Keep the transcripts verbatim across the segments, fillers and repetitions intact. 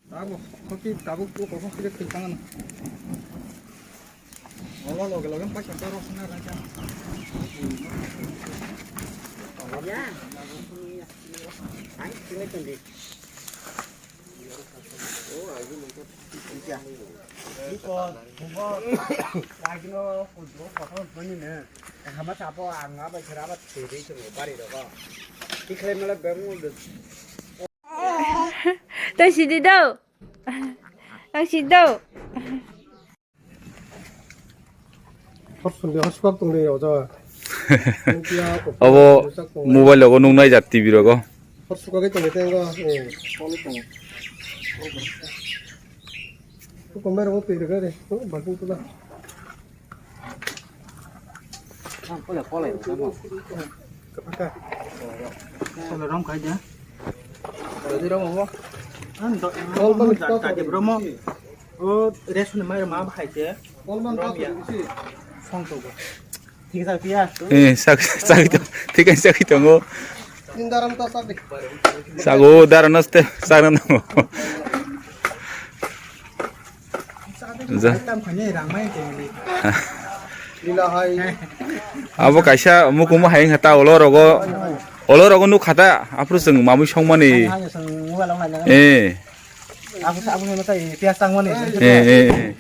Abo, hoki tabuk o kok hoki de tang. Olo loge loge pa kanta rok na raja. Ya. Ang sini tadi. Oh, ayo mungkin. Iya. Iko, bubo, lagi no, kudu, kotor, mani ne. Hama sapo, ang apa, ceraba, tiri, sini, bari, roko. Tikhle, mala, bemu, Tang sidi do. Tang sidi do. Hor sumdi, hor sukak tongdi o jaga. Obo mobile logo nung naijak T V rogo. Hor sukak tongdi tengo. Ko mer mo tiri gare. Balting tula. Solo rom khai de. Jadi rom mo. An do. Kol ban tak tak de bromo. O resun mai ma hai de. Kol ban tak tak. Song to. Thik sa pia. Eh, sak sak to. Thik sa sak to ngo. Tin daram ta sak de. Sago daran aste sak na ngo. Ja. Abo kaisa mukumu hai wngkha ta olo rogo, olo rogo nukha ta aphuru chwng mamui songmani. Eh. Eh, eh, eh.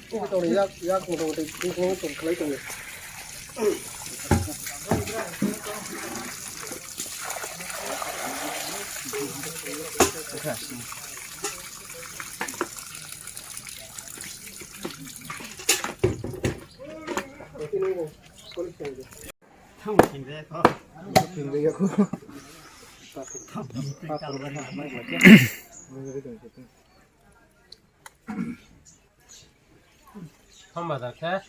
Thamba da khe.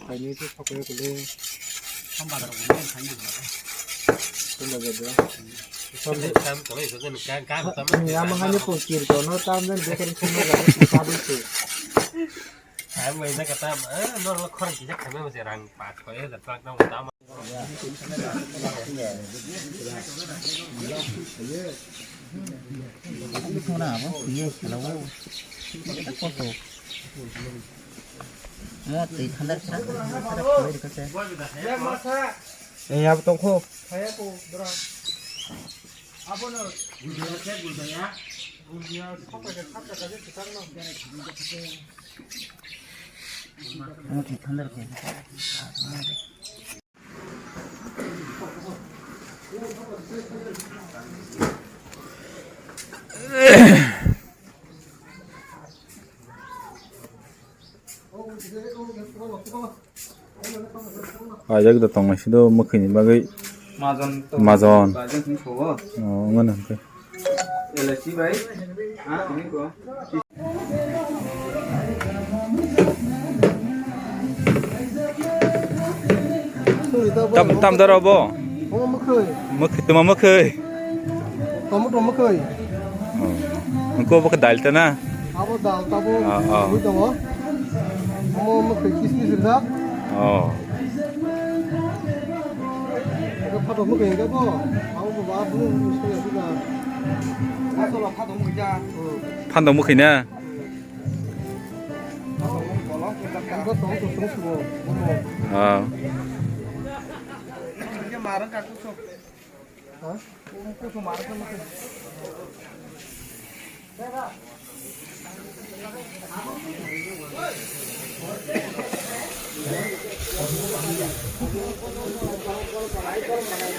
Kaini tu pakai kule. Thamba da kule, thamba da. Thamba da. Sam to iso kan kan kan. Ya mahanya pun kir kono tam dan dia kan semua kan. Sabu tu. Ai mai na kata, eh, nor lo khorang kisa khamya mase rang pa khoi da tak nang ta. Mo twi thandar kha. Eh, abo tongkho. Mo twi thandar kha. Ajak da tong nai sido mwkhwini bagwi. Majon. Majon. Bajon sini sobo. Oh, ngono hwnkhe. L I C bai. Ha, ini ko. Tam, tam daro bo. Omo mwkhwi. Mwkhwi, tuma mwkhwi. Tomato mwkhwi. Oh. Engko bo khe dal ta na? Abo dal tabo. Ah, ah. Ui tongo. Omo mwkhwi kismis rijak. Oh. Abo phatok mwkhwi hwnkhe bo. Abo bo ba bu soya sida. Masola phatok mwkhwi ja. Hmm. Phatok mwkhwi na? Phatok mwkhwi kolok. Abo tong to tong subo. Ah.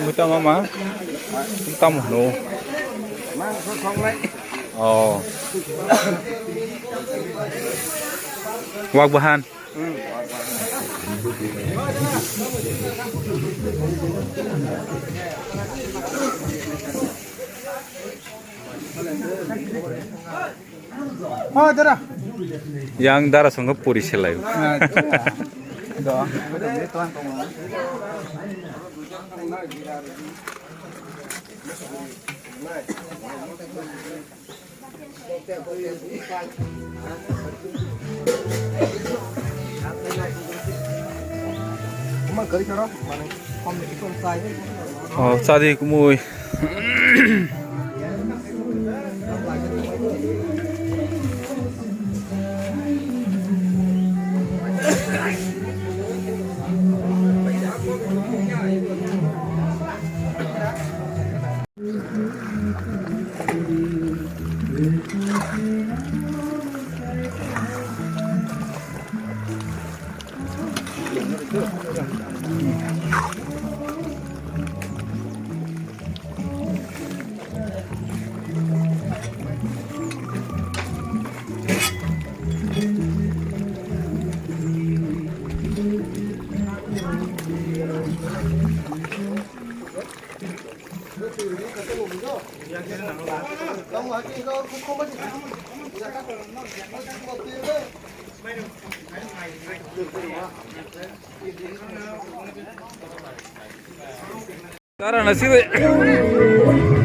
Mui tamo ma? Tamo hwno? Oh. Wak bahan. Oh, dara. Yang dara songkha puri selai. Acha. Do. Oh, chadi kumui. Tara na sibe.